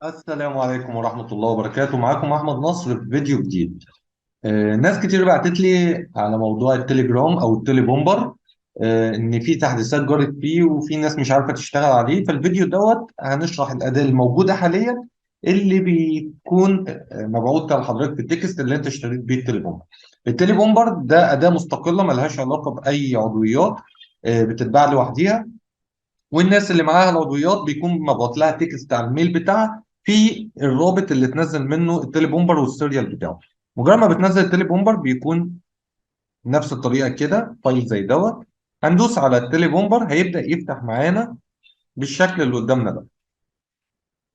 السلام عليكم ورحمة الله وبركاته. معاكم أحمد نصر في فيديو جديد. ناس كتير بعتت لي على موضوع التليجرام أو ال TeleBomber، إن في تحديثات جرت فيه وفي ناس مش عارفة تشتغل عليه. فالفيديو دوت هنشرح الأداة الموجودة حاليا اللي بيكون مبعوث لحضرتك في ال text اللي أنت اشتريت بيه ال TeleBomber. ال TeleBomber ده أداة مستقلة ملهاش علاقة بأي عضويات، بتتباع لوحديها، والناس اللي معاها العضويات بيكون مبعوت لها text على ال mail بتاعها في الرابط اللي تنزل منه ال TeleBomber وال serial بتاعه. مجرد ما بتنزل ال TeleBomber بيكون نفس الطريقة كده، file زي دوت، هندوس على ال TeleBomber هيبدا يفتح معانا بالشكل اللي قدامنا ده.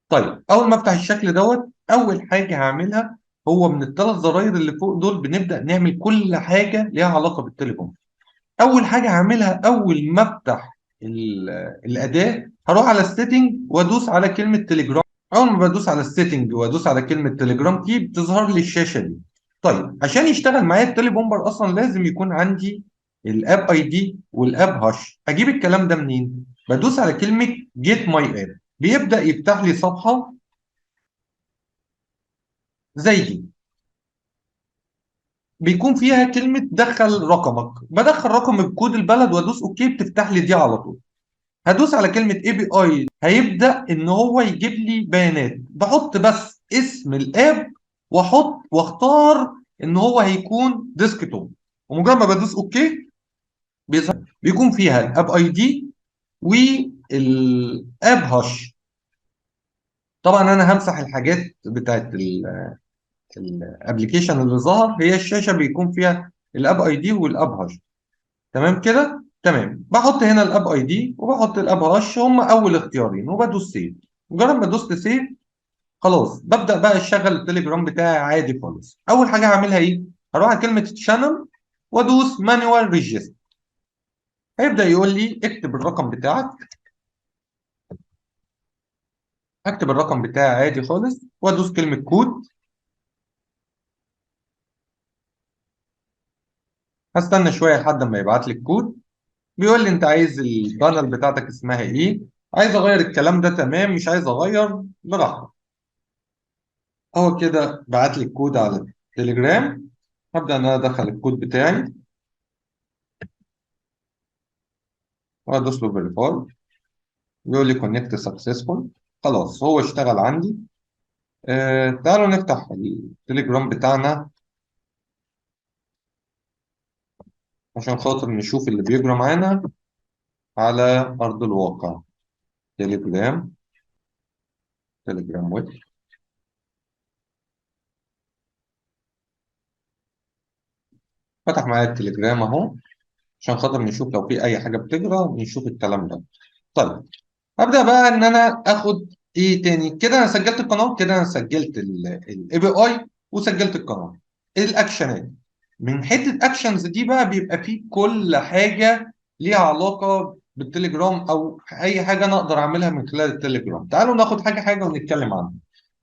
طيب اول ما افتح الشكل دوت، اول حاجة هعملها هو من الثلاث زراير اللي فوق دول بنبدا نعمل كل حاجة ليها علاقة بال TeleBomber. اول حاجة هعملها اول ما افتح الاداة هروح على ال setting وادوس على كلمة تليجرام. اول ما بدوس على ال setting وادوس على كلمة تليجرام key بتظهر لي الشاشة دي. طيب عشان يشتغل معايا ال TeleBomber اصلا لازم يكون عندي ال app ID وال app hash. اجيب الكلام ده منين؟ بدوس على كلمة get my app، بيبدا يفتح لي صفحة زي دي بيكون فيها كلمة دخل رقمك. بدخل رقم بكود البلد وادوس okay، بتفتح لي دي على طول. هدوس على كلمة API هيبدا ان هو يجيب لي بيانات. بحط بس اسم ال app واحط واختار ان هو هيكون desktop، ومجرد ما بدوس okay بيظهر بيكون فيها ال app ID وال app hash. طبعا انا همسح الحاجات بتاعت ال application اللي ظهر، هي الشاشة بيكون فيها ال app ID وال app hash. تمام كده؟ تمام. بحط هنا ال app ID وبحط ال app hash، هم اول اختيارين، وبدوس save. مجرد ما دوست save خلاص ببدا بقى اشغل التليجرام بتاعي عادي خالص. اول حاجة هعملها ايه؟ هروح على كلمة channel وادوس manual register. هيبدا يقول لي اكتب الرقم بتاعك. هكتب الرقم بتاعي عادي خالص وادوس كلمة كود. هستنى شوية لحد ما يبعت لي الكود. بيقول لي انت عايز ال panel بتاعتك اسمها ايه؟ عايز اغير الكلام ده، تمام. مش عايز اغير، براحتك. هو كده بعت لي الكود على التليجرام. هبدا ان انا ادخل الكود بتاعي وادوس له verify. بيقول لي connect successful. خلاص هو اشتغل عندي. تعالوا نفتح التليجرام بتاعنا عشان خاطر نشوف اللي بيجرى معانا على أرض الواقع. تليجرام، تليجرام ويب. فتح معايا التليجرام أهو عشان خاطر نشوف لو في أي حاجة بتجرى نشوف الكلام ده. طيب أبدأ بقى إن أنا آخد إيه تاني؟ كده أنا سجلت القناة، كده أنا سجلت ال API وسجلت القناة. الأكشنات من حتة actions دي بقى بيبقى فيه كل حاجة ليها علاقة بالتليجرام أو أي حاجة أنا أقدر أعملها من خلال التليجرام. تعالوا ناخد حاجة حاجة ونتكلم عنها.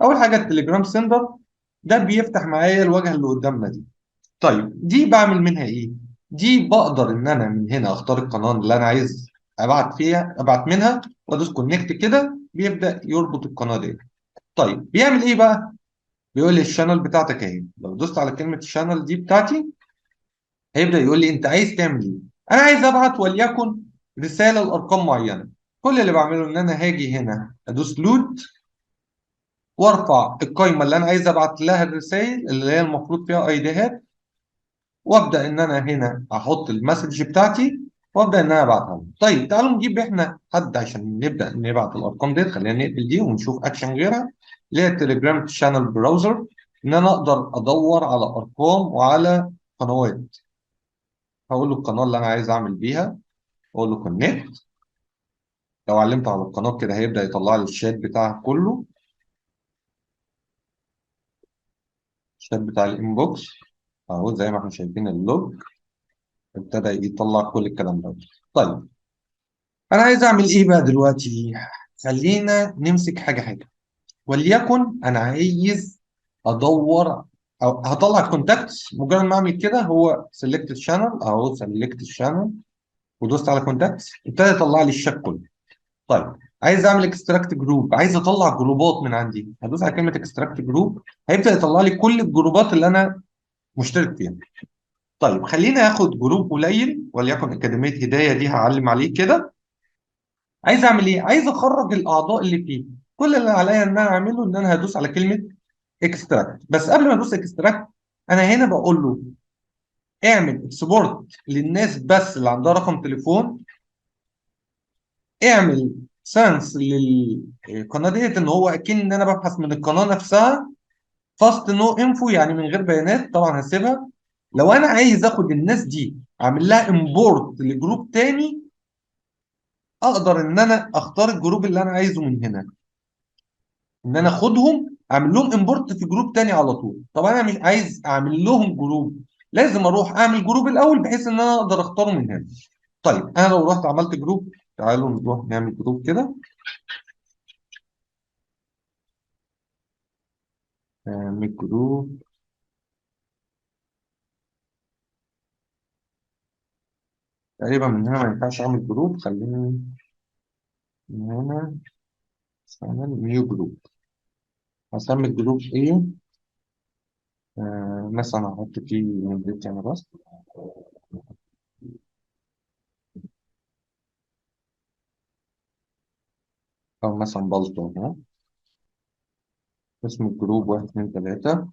أول حاجة التليجرام sender، ده بيفتح معايا الواجهة اللي قدامنا دي. طيب دي بعمل منها إيه؟ دي بقدر إن أنا من هنا أختار القناة اللي أنا عايز أبعت فيها، أبعت منها، وأدوس connect كده بيبدأ يربط القناة دي. طيب بيعمل إيه بقى؟ بيقول لي ال channel بتاعتك أهي. لو دوست على كلمة ال channel دي بتاعتي هيبدأ يقول لي أنت عايز تعمل إيه؟ أنا عايز أبعت وليكن رسالة لأرقام معينة. كل اللي بعمله إن أنا هاجي هنا أدوس load وأرفع القايمة اللي أنا عايز أبعت لها الرسائل اللي هي المفروض فيها ID هات، وأبدأ إن أنا هنا أحط ال message بتاعتي وأبدأ إن أنا أبعتها لهم. طيب تعالوا نجيب إحنا حد عشان نبدأ نبعت الأرقام دي. خلينا نقفل دي ونشوف أكشن غيرها اللي هي التليجرام channel browser، إن أنا أقدر أدور على أرقام وعلى قنوات. هقول له القناة اللي أنا عايز أعمل بيها، أقول له connect. لو علمت على القناة كده هيبدأ يطلع لي الشات بتاعها كله، الشات بتاع ال inbox أهو زي ما إحنا شايفين ال log ابتدى يطلع كل الكلام ده. طيب أنا عايز أعمل إيه بقى دلوقتي؟ خلينا نمسك حاجة حاجة. وليكن أنا عايز أدور أو هطلع ال contacts. مجرد ما أعمل كده هو select channel أهو، select channel ودوست على contacts ابتدى يطلع لي الشات كله. طيب عايز اعمل extract group، عايز اطلع جروبات من عندي، هدوس على كلمة extract group، هيبدا يطلع لي كل الجروبات اللي انا مشترك فيها. طيب خلينا اخد group قليل، وليكن اكاديمية هداية دي هعلم عليه كده. عايز اعمل ايه؟ عايز اخرج الاعضاء اللي فيه. كل اللي عليا ان انا اعمله ان انا هدوس على كلمة extract. بس قبل ما ادوس extract انا هنا بقول له اعمل export للناس بس اللي عندها رقم تليفون، اعمل sync للقناة ديت ان هو اكن ان انا ببحث من القناة نفسها، fast no info يعني من غير بيانات طبعا هسيبها. لو انا عايز اخد الناس دي اعمل لها import ل group تاني، اقدر ان انا اختار ال group اللي انا عايزه من هنا، ان انا اخدهم اعمل لهم import في group تاني على طول. طب انا مش عايز اعمل لهم group، لازم اروح اعمل group الاول بحيث ان انا اقدر اختاره من هنا. طيب انا لو رحت عملت group، تعالوا نروح نعمل group كده، نعمل group تقريبا من هنا ما ينفعش اعمل group، خليني من هنا اعمل new group. هسمي ال group ايه؟ مثلا هحط فيه نمرتي انا بس، او مثلا بلطو اهو، اسم ال group 1 2 3.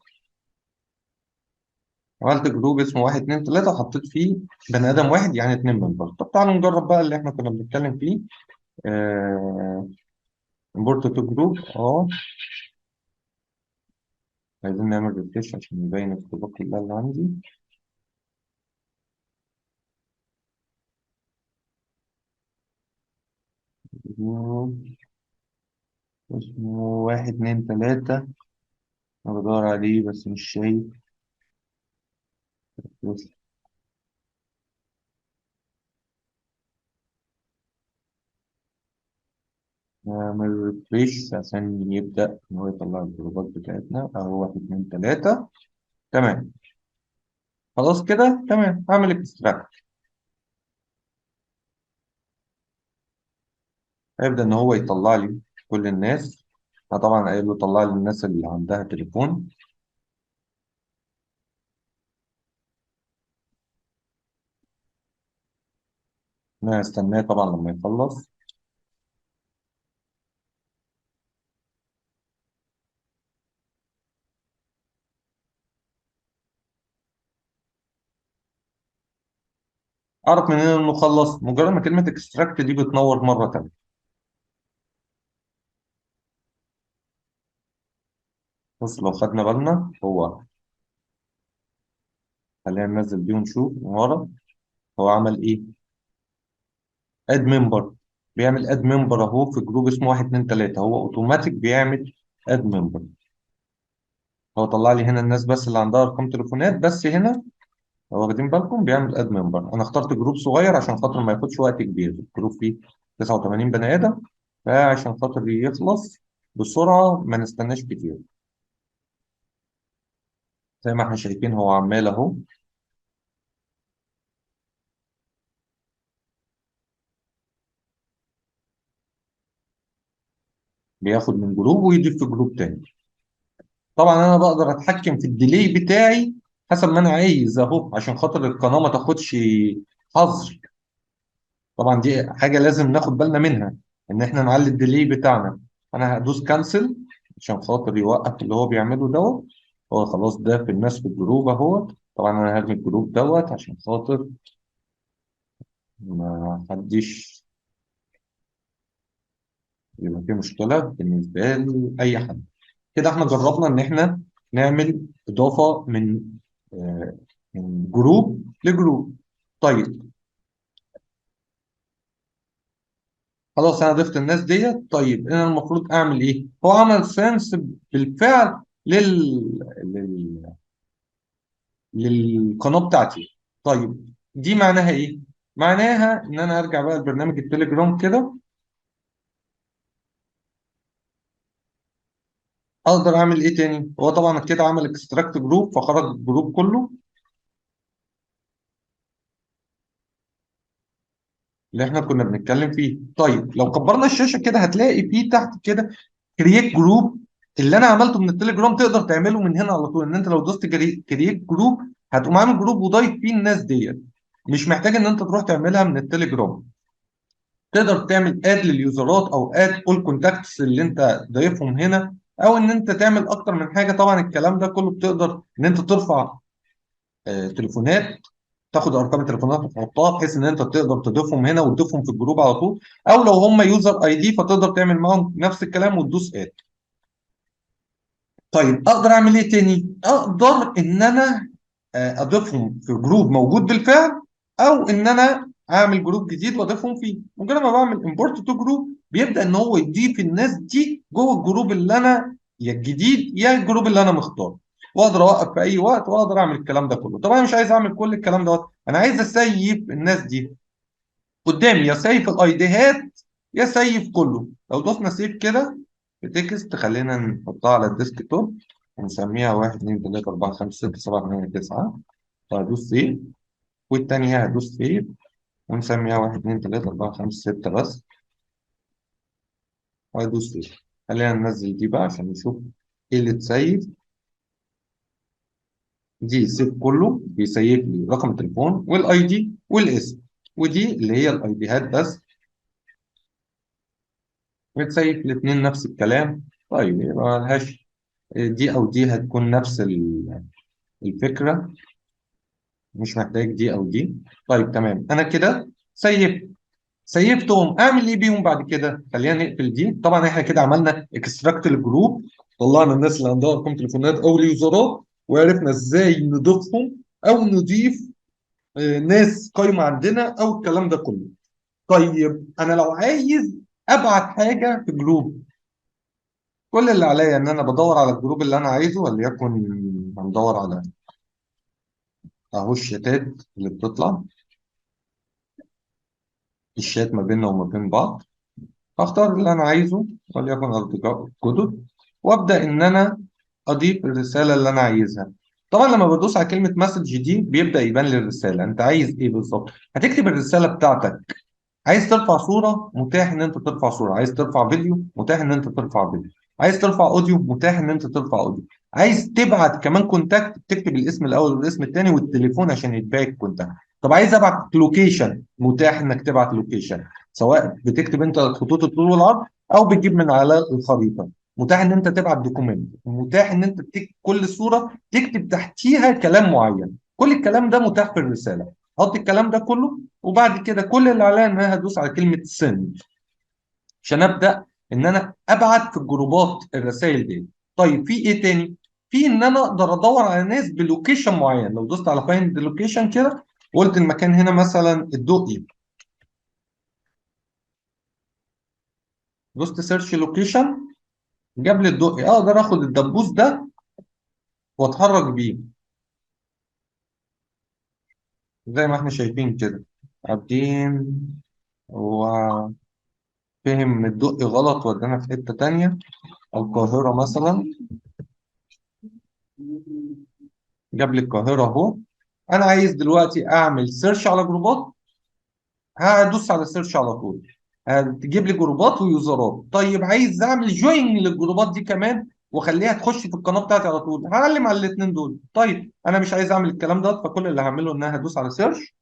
عملت group اسمه 1 2 3 وحطيت فيه بني ادم واحد يعني 2 member. طب تعالوا نجرب بقى اللي احنا كنا بنتكلم فيه، import to group. عايزين نعمل refresh عشان يبين الجروبات كلها اللي عندي. اسمه 1 2 3، انا بدور عليه بس مش شايف. بس نعمل refresh عشان يبدأ إن هو يطلع الجروبات بتاعتنا. أهو 1 2 3، تمام خلاص كده تمام. هعمل extract، هيبدأ إن هو يطلع لي كل الناس. أنا طبعا قايل له طلع لي الناس اللي عندها تليفون. أنا هستناه طبعا لما يخلص. أعرف منين إنه خلص؟ مجرد ما كلمة extract دي بتنور مرة تانية. بص لو خدنا بالنا هو، خلينا ننزل دي ونشوف من ورا هو عمل إيه. add member، بيعمل add member اهو في group اسمه 1 2 3، هو اوتوماتيك بيعمل add member. هو طلع لي هنا الناس بس اللي عندها ارقام تليفونات بس، هنا لو واخدين بالكم بيعمل add member. انا اخترت group صغير عشان خاطر ما ياخدش وقت كبير، ال group فيه 89 بني ادم، فعشان خاطر يخلص بسرعة ما نستناش كتير. زي ما احنا شايفين هو عمال اهو بياخد من group ويضيف في group تاني. طبعا انا بقدر اتحكم في ال delay بتاعي حسب ما انا عايز اهو، عشان خاطر القناة ما تاخدش حظر. طبعا دي حاجة لازم ناخد بالنا منها، ان احنا نعلي ال delay بتاعنا. انا هدوس cancel عشان خاطر يوقف اللي هو بيعمله دوت. هو خلاص ده في الناس في ال group اهو. طبعا انا هرمي ال group دوت عشان خاطر ما حدش يبقى في مشكلة بالنسبة لاي حد. كده احنا جربنا ان احنا نعمل اضافه من group ل group. طيب خلاص انا ضفت الناس ديت. طيب انا المفروض اعمل ايه؟ هو عمل sync بالفعل للقناة بتاعتي. طيب دي معناها ايه؟ معناها ان انا هرجع بقى لبرنامج التليجرام كده، اقدر اعمل ايه تاني؟ هو طبعا كده عمل extract group فخرج ال group كله. اللي احنا كنا بنتكلم فيه. طيب لو كبرنا الشاشة كده هتلاقي فيه تحت كده create group، اللي انا عملته من التليجرام تقدر تعمله من هنا على طول. ان انت لو دوست create group هتقوم عامل group وضايف فيه الناس ديت، مش محتاج ان انت تروح تعملها من التليجرام. تقدر تعمل add لليوزرات او add all contacts اللي انت ضايفهم هنا، او ان انت تعمل اكتر من حاجة. طبعا الكلام ده كله بتقدر ان انت ترفع تليفونات، تاخد ارقام التليفونات وتحطها بحيث ان انت تقدر تضيفهم هنا وتضيفهم في ال group على طول، او لو هم user ID فتقدر تعمل معاهم نفس الكلام وتدوس add. طيب اقدر اعمل ايه تاني؟ اقدر ان انا اضيفهم في group موجود بالفعل، او ان انا اعمل group جديد واضيفهم فيه. مجرد ما بعمل import to group بيبدا ان هو يضيف الناس دي جوه ال group اللي انا يا الجديد يا ال group اللي انا مختاره، واقدر اوقف في اي وقت واقدر اعمل الكلام ده كله. طبعا انا مش عايز اعمل كل الكلام ده، انا عايز اسيف الناس دي قدامي، يا save ال ID هات يا save كله. لو دوسنا save كده في text، خلينا نحطها على ال desktop ونسميها 1 2 3 4 5 6 7 8 9، فهدوس save، والتانية هدوس save ونسميها 1 2 3 4 5 6 بس، وهدوس save. خلينا ننزل دي بقى عشان نشوف ايه اللي اتسيف. دي save كله، بيسيف لي رقم التليفون وال ID والاسم، ودي اللي هي ال ID هات بس، بتسيف الاثنين نفس الكلام. طيب يبقى ملهاش دي او دي، هتكون نفس الفكرة، مش محتاج دي او دي. طيب تمام، انا كده سيفتهم. اعمل ايه بيهم بعد كده؟ خلينا نقفل دي. طبعا احنا كده عملنا extract لل group، طلعنا الناس اللي عندها ارقام تليفونات او اليوزرات، وعرفنا ازاي نضيفهم او نضيف ناس قايمة عندنا او الكلام ده كله. طيب انا لو عايز ابعت حاجة في group، كل اللي عليا ان انا بدور على ال group اللي انا عايزه، وليكن هندور على اهو الشتات اللي بتطلع، الشات ما بيننا وما بين بعض، هختار اللي انا عايزه وليكن اصدقاء جدد، وابدا ان انا اضيف الرسالة اللي انا عايزها. طبعا لما بدوس على كلمة message دي بيبدا يبان لي الرسالة، انت عايز ايه بالظبط. هتكتب الرسالة بتاعتك. عايز ترفع صوره، متاح ان انت ترفع صوره. عايز ترفع فيديو، متاح ان انت ترفع فيديو. عايز ترفع audio، متاح ان انت ترفع audio. عايز تبعت كمان contact، بتكتب الاسم الاول والاسم الثاني والتليفون عشان يتبعت contact. طب عايز ابعت location، متاح انك تبعت location، سواء بتكتب انت خطوط الطول والعرض او بتجيب من على الخريطة. متاح ان انت تبعت document، متاح ان انت كل صوره تكتب تحتيها كلام معين. كل الكلام ده متاح في الرسالة. حط الكلام ده كله، وبعد كده كل اللي عليا ان انا هدوس على كلمة send عشان ابدا ان انا ابعت في الجروبات الرسائل دي. طيب في ايه تاني؟ في ان انا اقدر ادور على ناس ب location معين. لو دوست على find location كده وقلت المكان هنا مثلا الدقي، دوست search location جاب لي الدقي، اقدر اخد الدبوس ده واتحرك بيه زي ما احنا شايفين كده. عابدين هو فهم الدقي غلط ودانا في حتة تانية، القاهرة مثلا، جاب لي القاهرة اهو. انا عايز دلوقتي اعمل search على جروبات، هدوس على search على طول، هتجيب لي جروبات ويوزرات. طيب عايز اعمل join للجروبات دي كمان واخليها تخش في القناة بتاعتي على طول، هعلم على الاثنين دول. طيب انا مش عايز اعمل الكلام ده، فكل اللي هعمله ان انا هدوس على search،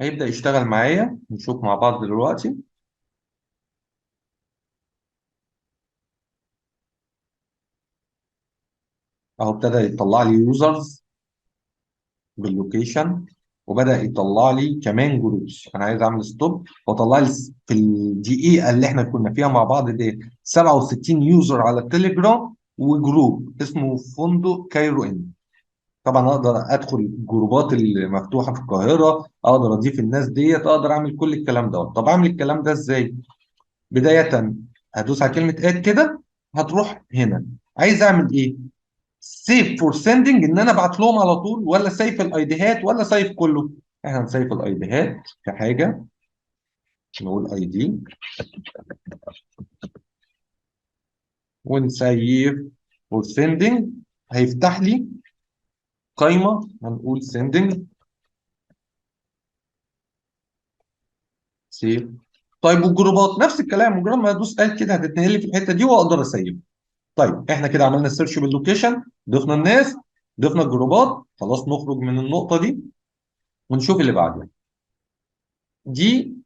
هيبدا يشتغل معايا. نشوف مع بعض دلوقتي. اهو ابتدى يطلع لي users بال location، وبدا يطلع لي كمان groups. انا عايز اعمل stop واطلع لي في الدقيقة اللي احنا كنا فيها مع بعض دي 67 user على التليجرام و group اسمه فندق كايرو ان. طبعا اقدر ادخل الجروبات اللي مفتوحة في القاهرة، اقدر اضيف الناس ديت، اقدر اعمل كل الكلام ده. طب اعمل الكلام ده ازاي؟ بداية هدوس على كلمة add كده، هتروح هنا. عايز اعمل ايه؟ save for sending، ان انا ابعت لهم على طول، ولا save ال ID هات، ولا save كله؟ احنا هنسيف ال ID هات كحاجة، نقول ID ونسيف for sending. هيفتح لي قايمة، هنقول sending. save. طيب والجروبات نفس الكلام، مجرد ما ادوس add كده هتتنقل لي في الحتة دي واقدر اسيب. طيب احنا كده عملنا ال search بال location، ضفنا الناس، ضفنا الجروبات، خلاص نخرج من النقطة دي ونشوف اللي بعدها. دي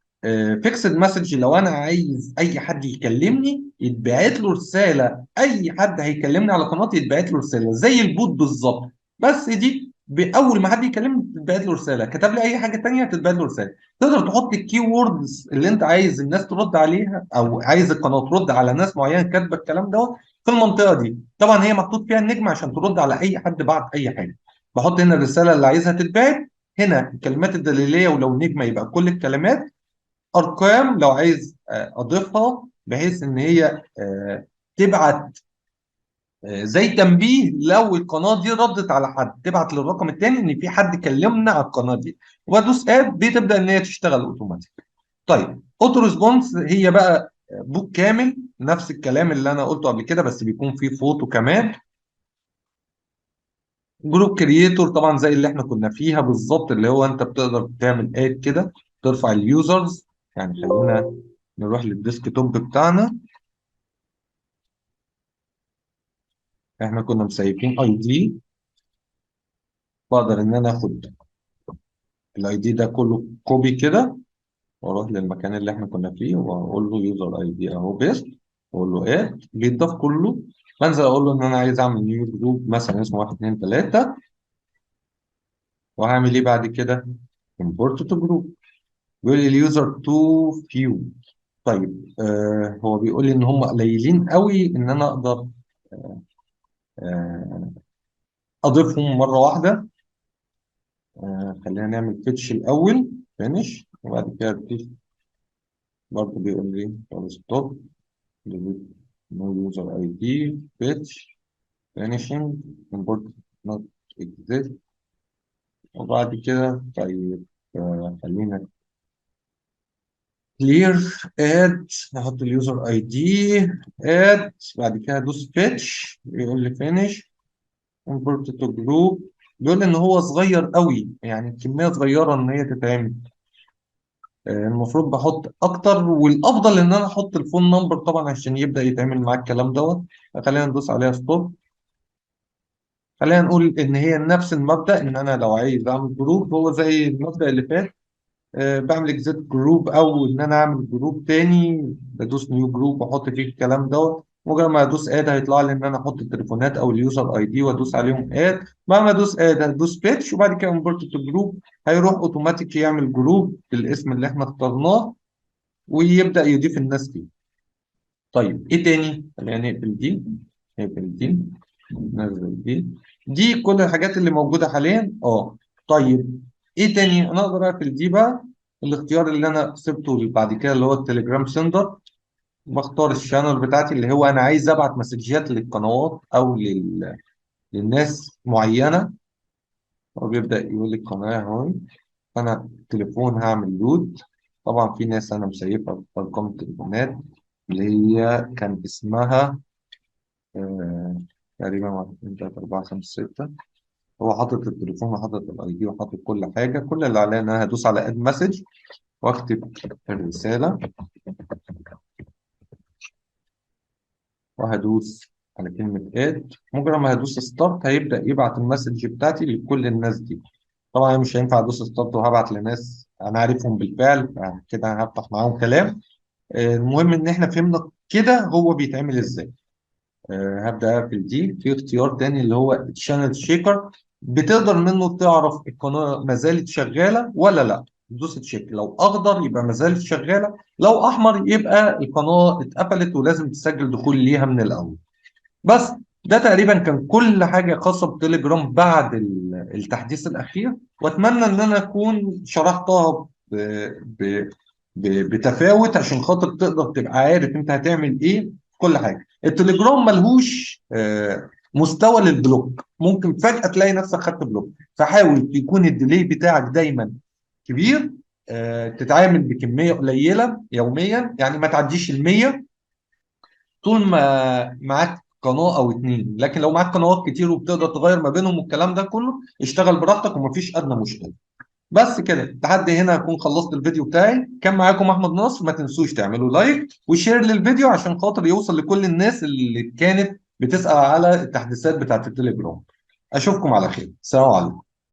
fixed message، لو انا عايز اي حد يكلمني يتبعت له رساله، اي حد هيكلمني على قناتي يتبعت له رسالة زي ال bot بالظبط، بس دي باول ما حد يكلمني تتبعت له رساله، كتب لي اي حاجة ثانية تتبعت له رسالة. تقدر تحط ال keywords اللي انت عايز الناس ترد عليها، او عايز القناة ترد على ناس معينة كاتبه الكلام دوت في المنطقة دي. طبعا هي محطوط فيها النجم عشان ترد على اي حد بعت اي حاجة. بحط هنا الرسالة اللي عايزها تتبعت، هنا الكلمات الدليليه ولو نجمه يبقى كل الكلمات، ارقام لو عايز اضيفها بحيث ان هي تبعت زي تنبيه لو القناة دي ردت على حد، تبعت للرقم الثاني ان في حد كلمنا على القناة دي، وادوس add بتبدا ان هي تشتغل اوتوماتيك. طيب auto response هي بقى bot كامل، نفس الكلام اللي انا قلته قبل كده بس بيكون فيه فوتو كمان. group creator طبعا زي اللي احنا كنا فيها بالظبط، اللي هو انت بتقدر تعمل add كده ترفع ال users. يعني خلينا نروح لل desktop بتاعنا، احنا كنا مسيفين ID، بقدر ان انا اخد ال ID ده كله copy كده واروح للمكان اللي احنا كنا فيه واقول له user ID اهو paste، واقول له add، بيتضاف كله. بنزل اقول له ان انا عايز اعمل new group مثلا اسمه 1 2 3، وهعمل ايه بعد كده؟ import to group. بيقول لي ال user too few. طيب هو بيقول لي ان هم قليلين قوي ان انا اقدر اضيفهم مرة واحدة. خلينا نعمل fetch الاول، finish، وبعد كده fetch برضه بيقول لي stop no user ID fetch finishing import not exist. وبعد كده طيب خلينا clear add، نحط ال user ID add، بعد كده ادوس fetch يقول لي finish import to group. بيقول لي ان هو صغير قوي، يعني كمية صغيرة ان هي تتعمل. المفروض بحط اكتر، والافضل ان انا احط ال phone number طبعا عشان يبدا يتعمل معاك الكلام دوت. خلينا ندوس عليها stop. خلينا نقول ان هي نفس المبدا، ان انا لو عايز اعمل group هو زي المبدا اللي فات، بعمل exit group او ان انا اعمل group تاني، بدوس new group واحط فيه الكلام دوت. مجرد ما ادوس add هيطلع لي ان انا احط التليفونات او ال user ID وادوس عليهم add. بعد ما ادوس add هدوس fetch، وبعد كده import to group، هيروح اوتوماتيك يعمل group بالاسم اللي احنا اخترناه ويبدا يضيف الناس فيه. طيب ايه تاني؟ خلينا نقفل دي، نقفل دي، نزل دي، دي كل الحاجات اللي موجودة حاليا. طيب ايه تاني؟ انا اقدر اقفل دي بقى، الاختيار اللي انا سبته بعد كده اللي هو التليجرام sender، بختار ال channel بتاعتي اللي هو انا عايز ابعت مسجات للقنوات او للناس معينة. هو بيبدا يقول لي القناة اهو، انا التليفون هعمل load. طبعا في ناس انا مسيفها بارقام التليفونات اللي هي كان اسمها تقريبا 1 2 3 4 5 6. هو حاطط التليفون وحاطط ال ID وحاطط كل حاجة. كل اللي عليا ان انا هدوس على add message واكتب الرسالة وهدوس على كلمة add. مجرد ما هدوس start هيبدا يبعت ال message بتاعتي لكل الناس دي. طبعا أنا مش هينفع ادوس start وهبعت لناس انا عارفهم بالفعل، كده هفتح معاهم كلام. المهم ان احنا فهمنا كده هو بيتعمل ازاي. هبدا اقفل دي. في اختيار تاني اللي هو channel checker، بتقدر منه تعرف القناة ما زالت شغالة ولا لا. دوس check، لو اخضر يبقى ما زالت شغالة، لو احمر يبقى القناة اتقفلت ولازم تسجل دخول ليها من الاول. بس ده تقريبا كان كل حاجة خاصة بتليجرام بعد التحديث الاخير، واتمنى ان انا اكون شرحتها بتفاوت عشان خاطر تقدر تبقى عارف انت هتعمل ايه كل حاجة. التليجرام ملهوش مستوى لل block، ممكن فجاة تلاقي نفسك خدت block، فحاول يكون ال delay بتاعك دايما كبير، تتعامل بكمية قليله يوميا، يعني ما تعديش ال100 طول ما معاك قناة او اتنين. لكن لو معاك قنوات كتير وبتقدر تغير ما بينهم والكلام ده كله، اشتغل براحتك ومفيش ادنى مشكلة. بس كده لحد هنا اكون خلصت الفيديو بتاعي. كان معاكم احمد نصر، ما تنسوش تعملوا like و share للفيديو عشان خاطر يوصل لكل الناس اللي كانت بتسأل على التحديثات بتاعت التليجرام. اشوفكم على خير، سلام عليكم.